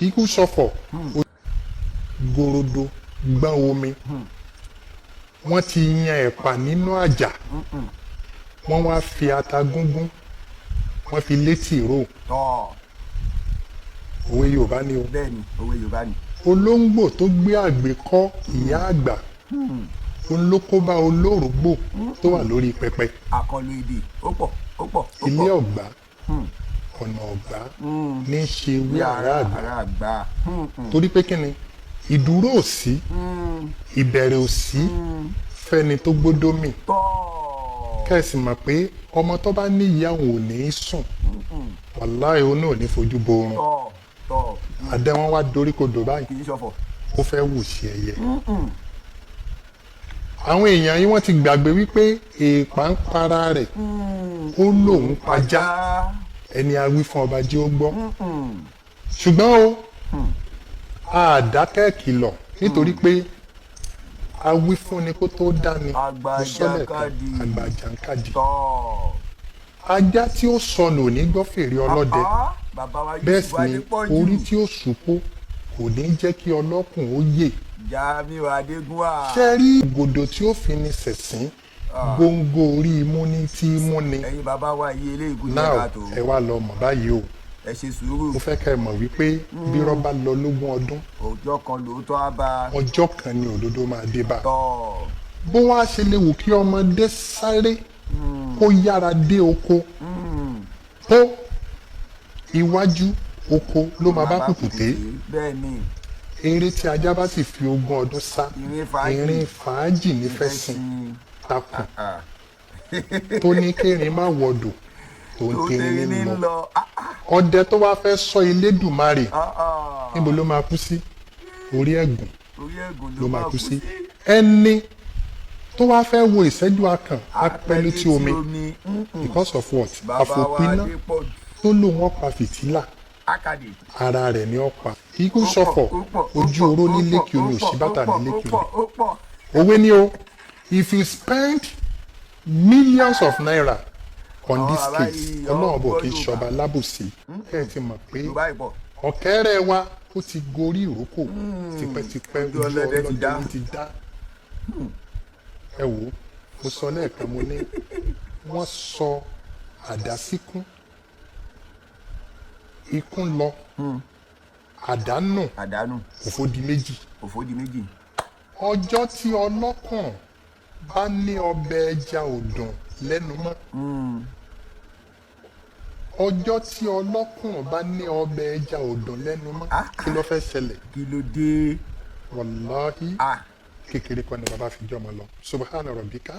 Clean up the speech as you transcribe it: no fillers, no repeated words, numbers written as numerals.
Ikú ṣọ̀fọ̀ gorodo gbọ́n omi. Wọ́n ti yan ẹ̀pà nínú àjà, wọ́n wá fi ata gúngún, wọ́n fi létí ìró. Òwe Yorùbá ni o. Bẹ́ẹ̀ ni, òwe Yorùbá ni. Olóńgbò tó gbé àgbékọ́ ìyá àgbà, òun ló kó bá olórògbò tó wà lórí pẹpẹ. Àkànlò èdè, ó pọ̀, ó pọ̀, ó Ilé pọ̀. ọ̀gbá, ọ̀nà ọ̀gbá ní í ṣe ewé Bí àrá àgbà. Ará àgbà. Torí pé kíni? Ìdúró ò sí, ìbẹ̀rẹ̀ ò sí fẹ́ni tó gbódó mì. Kẹ́sì mọ̀ pé ọmọ tó bá ní ìyá òun ò ní í sùn, wàláhì, òun náà ò ní fojú bo oorun. Tọ́ tọ́. Àdé wọn wá doríkodò báyìí. Kì í ṣọ̀fọ̀. Ó fẹ́ wù sí ẹyẹ. Àwọn èèyàn yìí, wọ́n ti gbàgbé wípé èèpà ń para rẹ̀, ó lóun pajá. Ẹni a wí fún, ọba jí ó gbọ́. Ṣùgbọ́n o, àdákẹ́ kìlọ̀, nítorí pé a wí fún ni kó tó dání. Àgbà Mo sọ lẹ́ẹ̀kan. jàǹkadì. Àgbà jàǹkadì. Tọ́ Ajá tí ó sọnù ò ní gbọ́ fèrè ọlọ́dẹ. Ah, bàbá wa Bẹ́ẹ̀ Yusuf sì ni Adépọ̀jù. orí tí ó ṣùpó kò ní jẹ́ kí ọlọ́kùn ó yè. Jamiu Adégúnwà. Ṣe rí gòdò tí ó fi ni ṣẹ̀sín, góńgó orí imú ní tí mú ni. Ẹ̀yin bàbá wa yìí, eléyìí kù díẹ̀ Now, káàtó. ẹ wá lọ mọ̀ báyìí o. Ẹ ṣe sùúrù. Mo fẹ́ kẹ́ ẹ mọ̀ wípé bí rọ́bà lọ lógún ọdún, Ọjọ́ kan lóòótọ́ á bá. ọjọ́ kan ni òdodo máa dé bá. Tọ́ Bó wá ṣe lè wù kí ọmọdé sáré kó yára dé oko tó, iwájú oko ló máa bá kùkùté. Bẹ́ẹ̀ ni. Eré tí ajá bá sì fi ogún ọdún sá, Ìrìn fàájì. ìrìn fàájì ní fẹ́ sìn. Sin. Takùn tó ní kérin má wọdò, tó ń Tó terin tẹ̀rín ní ní lọ. lọ. Ọdẹ tó wá fẹ́ sọ Elédùmarè, níbo ló máa kú sí? Orí ẹ̀gùn Orí ẹ̀gùn ló máa kú sí. Ẹni tó wá fẹ́ wo ìṣẹ́jú akàn, apẹ́ létí omi. Because of what? Bàbá wa Àfòpiná Adépọ̀jù. tó lòun ọ̀pá fìtílà, Akadé. ara rẹ̀ ní ọ̀pá. Ikú ṣọ̀fọ̀ ojú oró ní lékè omi, òṣìbàtà ní lékè omi. Ó pọ̀. Òwe ni o. If you spend millions of naira on this Àwọn bàbá case, yìí, Ọlọ́run bò kì í ọgbọ́n. ṣọba lábòsí. Kẹ́ ẹ ti mọ̀ pé Yorùbá ìpọ̀. ọ̀kẹ́rẹ́ wa, ó ti gorí ìrókò tipẹ́tipẹ́. Ojú ọlọ́dẹ ti dá. Ojú ti dá. Ẹ wò ó, mo sọ lẹ́ẹ̀kan, mo ní wọ́n sọ àdá síkún, ikún lọ, àdá nù. Àdánù. Òfò di méjì. Òfò di méjì. Ọjọ́ tí ọlọ́kùnrùn bá ní ọbẹ̀ ẹja ò dùn lẹ́nu mọ́, ọjọ́ tí ọlọ́kùnrùn bá ní ọbẹ̀ ẹja ò dùn lẹ́nu mọ́, kí ló fẹ́ ṣẹlẹ̀? Kí ló dé? Wàláhí, Ah. kékeré kọ́ ni bàbá fi jọmọ lọ. Subhana rabbika.